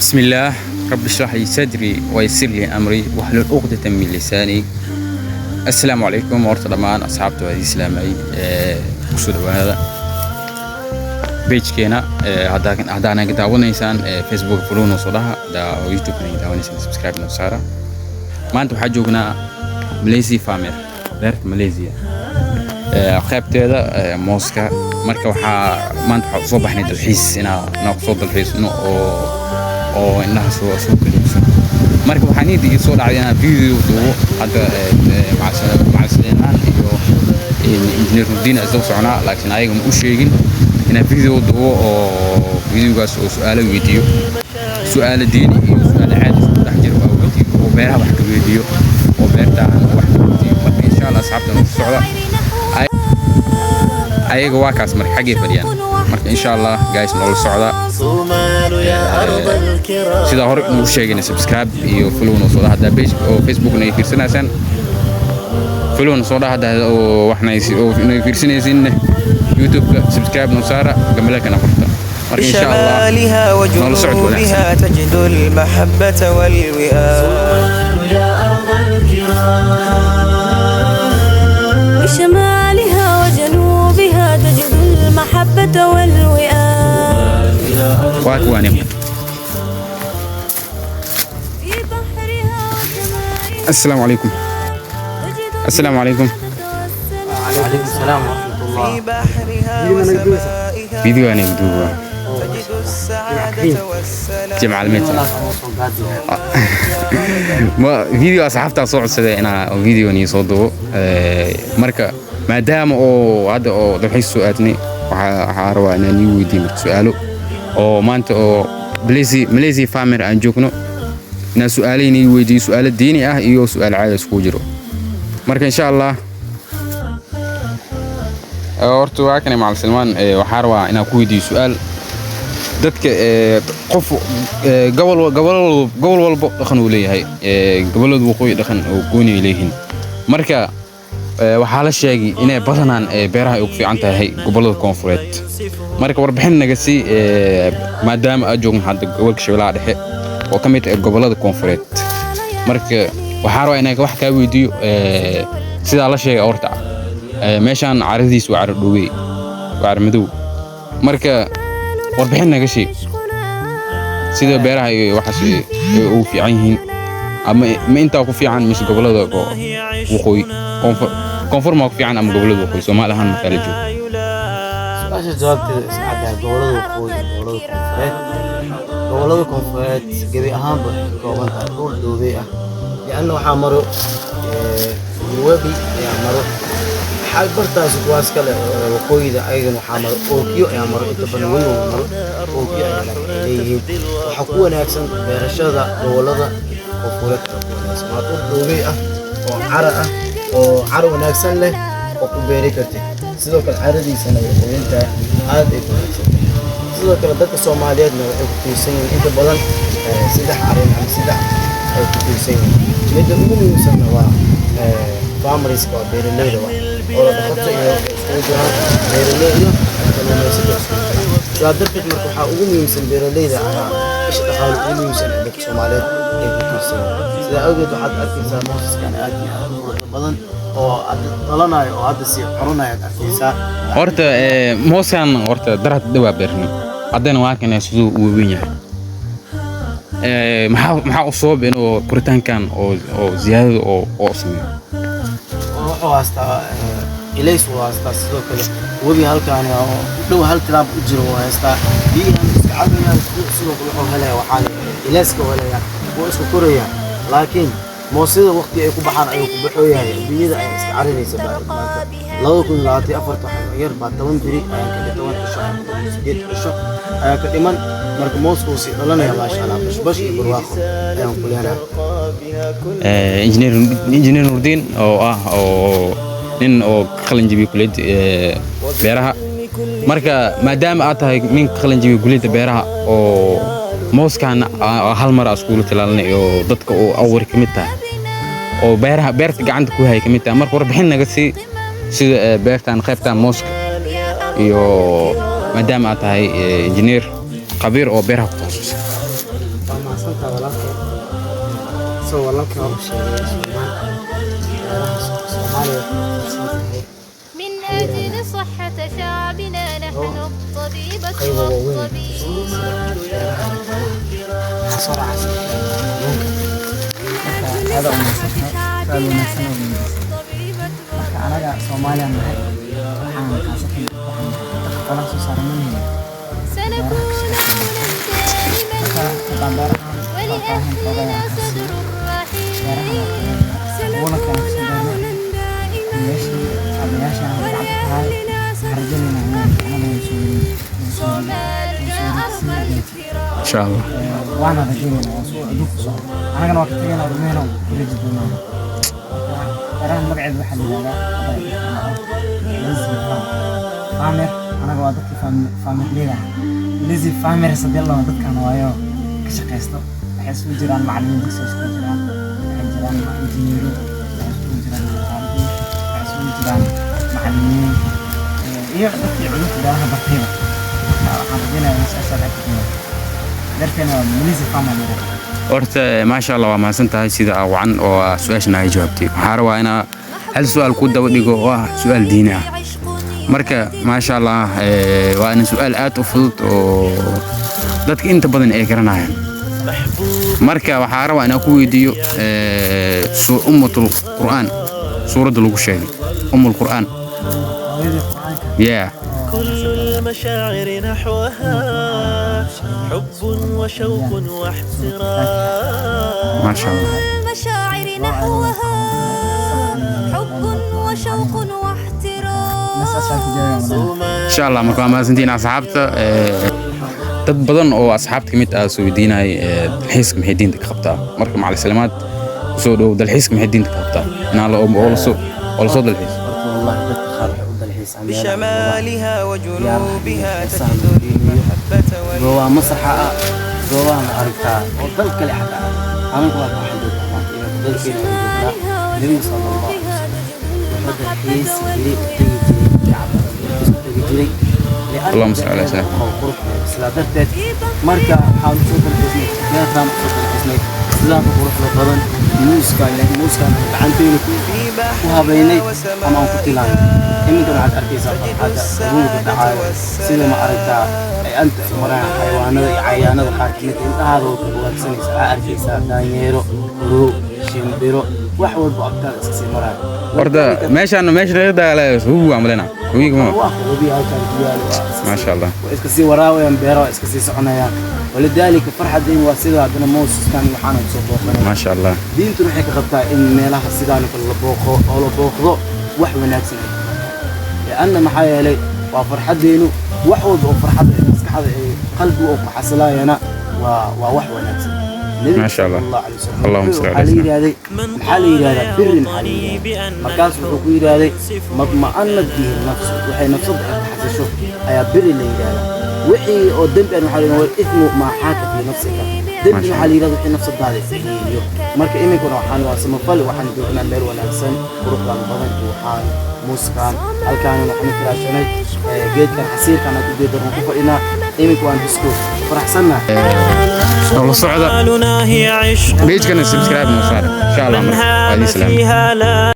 بسم الله، رب اشرح لي صدري ويسر لي أمري واحلل عقدة من لساني. Asalaamu calaykum. Horta dhammaan asxaabta waa idin salaamay. Kusoo dhawaada page-keena. Haddaa naga daawanaysaan Facebook, follow noo soo dhaha. Haddaa oo YouTube naga daawanaysaan, subscribe noo saara. Maanta waxaa joognaa Malaysia Farmer, beerta Malaysia, qaybteeda mooska. Marka waxaa maanta waxaa usoo baxnay dalxiis, inaa kusoo dalxiisno oo indhaha soo geliso. Marka waxaa niyadda ii soo dhacday inaan video duubo. Hadda Macalin Sulaymaan iyo Injineer Nuurdiin isla soconaa, laakiin ayaga ma u sheegin inaan video duubo oo videogaas oo su'aalo weydiiyo, su'aalo diini iyo su'aalo caadi isku dhex jiro oo weydiiyo, oo beeraha wax ka weydiiyo, oo beertaan wax ka weydiiyo. Marka insha Allah asxaabta nagu socda. Ayaga waa kaas, marka xaggay fadhiyaan. Marka insha Allah guys, noola socda. Sidaa hore nagu sheegayna, subscribe iyo follow noo soo dhaha. Haddaa page oo Facebook na ay fiirsanaysaan, follow na soo dhaha. Haddaa oo waxna oo na fiirsanaysiin YouTube-ka, subscribe noo saara, gambaleelkana furta. Marka insha Allah بشمالها noola socod wanaagsan. وجنوبها تجد المحبة والوئام. يا أرض الكرام. بشمالها وجنوبها تجد المحبة والوئام. Waa kuwaani. في بحرها وسمائها Assalaamu calaykum. تجد Assalaamu calaykum. وعليكم السلام ورحمة الله. في بحرها وسمائها Video aan duuba. تجد السعادة والسلام. Jimcaal meet ma video. Asxaabtaa soo codsaday inaa video nii soo duubo. Marka maadaama oo hadda oo dalxiis soo aadnay, waxaa rabaa inaan ii weydiiyo marka su'aalo oo maanta oo Malaysia Farmer aan joogno, inaan su'aalayn ii weydiiyo, su'aalo diini ah iyo su'aal caadi iskugu jiro. Marka insha Allah horta waa kana Macalin Salmaan. Waxaa rabaa inaan ku weydiiyo su'aal. Dadka qof gobol walbo dhaqan uu leeyahay. Gobollada waqooyi dhaqan oo gooni ay leeyihiin. Marka waxaa la sheegay inay badanaan beeraha ay ugu fiican tahay gobollada koonfureed. Marka warbixin naga sii, maadaama aad joogno hadda gobolka Shabeellaha Dhexe oo ka mid ah gobollada koonfureed. Marka waxaa rabaa inaan wax kaa weydiiyo. Sidaa la sheegay horta, meeshaan caradiis waa caro dhowey, waa caro madow. Marka warbixin naga sii sida beeraha iyo waxaas ay ugu fiican yihiin, ama ma intaa ku fiican mise gobollada waqooyi, koonfur maa ku fiican ama gobollada waqooyi, Soomaali ahaan markaa la joogo? Su-aasha jawaabteeda iska caddahay. Gobollada waqooyi iyo gobollada koonfureed, gobollada koonfureed gebi ahaanba waxay ka kooban tahay dhul dhoobey ah, lianna waxaa maro webi ayaa maro xag bartaasi. Kuwaas kale oo waqooyida ayagana waxaa maro ookiyo ayaa maro, inta badan webi maro ookiyo ayaa laakiin ay leeyihiin. Waxaa ku wanaagsan beerashada gobollada koonfureed ayaa ku wanaagsan. Waa dhul dhoobey ah oo cara ah oo caro wanaagsan leh oo ku beeri kartid. Sidoo kale caradiisana way qoyan tahay, aad ay ku wanaagsan tahay. Sidoo kale dadka Soomaaliyeedna waxay ku tiirsan yihiin inta badan saddex arrin ama saddex ay ku tiirsan yihiin. Midda ugu muhiimsanna waa farmers-ka, waa beeraleyda, waa xoolo dhaqato iyo iskugu jiraan, beeraley iyo kalluumaysato iskugu jiraan. Sidaa darteed marka waxaa ugu muhiimsan beeraleyda ayaa isha dhaqaale ugu muhiimsan ee dadka Soomaaliyeed ay ku tiirsan yihiin. Sidaa awgeed waxaad arkaysaa moosaskan aad iyo aad u quruxda badan oo hadda dhalanayo oo hadda sii coranayo aad arkaysaa. Horta mooskan horta darad dhawaa beernay, haddana waa kana siduu u weyn yahay. Maxaa u sabab inuu koritaankan oo ziyaadada oo sameeyo? Wuxuu haystaa ilays wuu haystaa. Sidoo kale webi halkaan oo u dhow hal tilaab u jiro wuu haystaa, biyahan iska cabaya. Sidoo kale wuxuu helaya waxaa ilayska uu helaya, wuu isku koraya. Laakiin moosyada waqti ay ku baxaan ayuu ku baxooyahay, adduunyada ayaa iska carinaysa. Baa maanta 2024 waxaa yar baa 10 beri ayaan ka 10 cisho ayaan ka dhiman, 8 cisho ayaa ka dhiman. Marka mooska wuu sii dhalanaya, maasha Allah, bashbash iyo barwaaqo ayaan ku leenahay. Engineer Nuurdiin oo ah oo nin oo ka qalin jabiyey kulliyadda beeraha. Marka maadaama aad tahay nin ka qalin jabiyey kulliyadda beeraha oo mooskan hal mar aa iskuula tilaalinay oo dadka oo awar ka mid tahay oo beeraha beerta gacanta ku hay ka mid tahay, marka warbixin naga sii sida beertan, qaybtan mooska, iyo maadaama aad tahay engineer khabiir oo beeraha ku takhasusay. Waa mahadsantahay walaalkay. Soo walaalkay waa u sheegay Suleymaan, beeraha Soomaaliya waxay ku tiirsan tahay من أجل صحة شعبنا نحن الطبيبة qaybo waaweyn ay ku tiirsan والطبيب. tahay sida beeraha iyo xoolaha. Waxaa soo raacaysa kalluunka. Marka aad u mahadsantahay, su'aal wanaagsan oo weydiisay. Marka anaga Soomaaliya nahay, waxaan khaasatan waxaan dadka xoolaha soo saara ma nihin. سنكون عونا دائما Marka haddaan beerahan faahfaahin xoogaa ولأهلنا yar ka siiyo صدر beerahan رحيب. gobolkan سنكون kasoo gaarnay عونا دائما meeshii abayaashan gacanta ku haay. ولأهلنا Waxaan صدر rajaynaynaa inay anaga soo صومال يا أرض الكرام. Insha Allah. Waana rajaynaynaa waa soo adduunka soo anagana waa ka tagaynaa rumeyna ku wareeji doonaa. Marka beerahan magaceedu waxaa la yidhahdaa lazy farm farmer. Anaga waa dadkii farmerleyda ah, lazy farmers hadii la dhaho dadkan waayo ka shaqaysto. Waxay isugu jiraan macallimiin dugsi isugu jiraan, waxay jiraan injineero, waxay isugu jiraan dhaqaatiir, waxay isugu jiraan macallimiin iyo dadkii culumta beeraha bartayba. Marka waxaan rajaynayaa in su-aashaada ay ka jawaabto. Beerteena waa lazy farm aa la yidhahdaa. Horta maasha Allah, waa mahadsan tahay sida wacan oo aa su-aashan ay jawaabtay. Waxaa rabaa inaa hal su-aal ku daba dhigo oo ah su-aal diini ah. Marka maasha Allah, waa ina su-aal aad u fudud oo dadka inta badan ay garanayaan. Marka waxaa rabaa inaan ku weydiiyo ummatul Qur'aan, suuradda lagu sheegay ummul Qur'aan. Hooyadii Qur'aanka. Yeah. كل المشاعر نحوها حب وشوق واحترام. Maasha Allah. المشاعر نحوها حب وشوق واحترام. Insha Allah. Marka waa mahadsantihiin asxaabta. Dad badan oo asxaabta ka mid ah soo weydiinaya dalxiiska maxay diinta ka qabtaa. Marka macalin Salamaad, kusoo dhow, dalxiiska maxay diinta ka qabtaa inaa la oo lasoo oo lasoo dalxiis? Horta wallahi dadka qaar waxay u dalxiisaan meelaha بشمالها وجنوبها heesaha تجد lagu qiimeeyo, المحبة وال goobaha masraxa ah, goobaha ma aragtaa oo dal kale xataa ah. Anigu waa waxaan joognaa maanta inaan dalkeena aan joognaa. Nebiga sala Allahu calayhi wasallam wuxuu dalxiisi jiray, tegi jiray Kacbada, isku tegi jiray li'anna Allahumma salli ala sayyidina. oo quruxdeeda. Sidaa darteed marka waxaan usoo dalxiisnay beertaan, usoo dalxiisnay sidaanka quruxda badan, muuska ilaahay muuskaan gacanteena ku habaynay ama aan ku tilaanay. Iminkan waxaad arkaysaa farxadda qabuulka dhacaayo, sida ma aragtaa ay anta maraan xayawaanada iyo cayayaanada qaar kamid ah indhahaada waa ku ugaadsanaysaa. Waxaa arkaysaa daanyeero, huro, shimbiro, wax walba agtaada iska sii maraayo. Horta meeshaan meesha laga dagaalayo hubi waa malena hubiga ma waa hubi halkaan ku yaalo waa iska sii- Maasha Allah. Waa iska sii waraawayaan, beeraha waa iska sii soconayaan. Walidaalika farxadeen waa sida haddana moosaskan waxaana kusoo booqanay. Maasha Allah. Diintuna waxay ka qabtaa in meelaha sidaan oo kale la booqo oo la booqdo wax wanaagsan ay ka qabtaa, lianna maxaa yeelay waa farxaddeenu. Wax walba oo farxadda ee maskaxda ee qalbiga oo ku xasilaayana waa wax wanaagsan. Nebiga Maasha Allah. sala Allahu calayhi wasallam Allahumma salli waxaa ala la yidhaahday, maxaa la yidhahdaa biri, maxaa la yidhahdaa? Markaas wuxuu ku yidhaahday madma'anat bihi nafsu, waxay nafsadda ay ku xasisho ayaa biri la yidhahdaa. Wixii oo dembi aan waxaa la yidhahdaa walithmu maa xaaka fii nafsika, dembi waxaa la yidhahdaa wixii nafsadaada ciriiriyo. Marka iminkuna waxaan waa samafal, waxaan joognaa meel wanaagsan, quruxdan badan iyo waxaan muuskaan halkaan waxaan firaashanay geedkan xasiirkan aad ujeedan ku fadhinaa. Iminka waan isku faraxsannahay. Oo la socda أعمالنا هي عشق page-kana subscribe noo saara insha Allah. من Marka waa هام idin salaam. فيها لا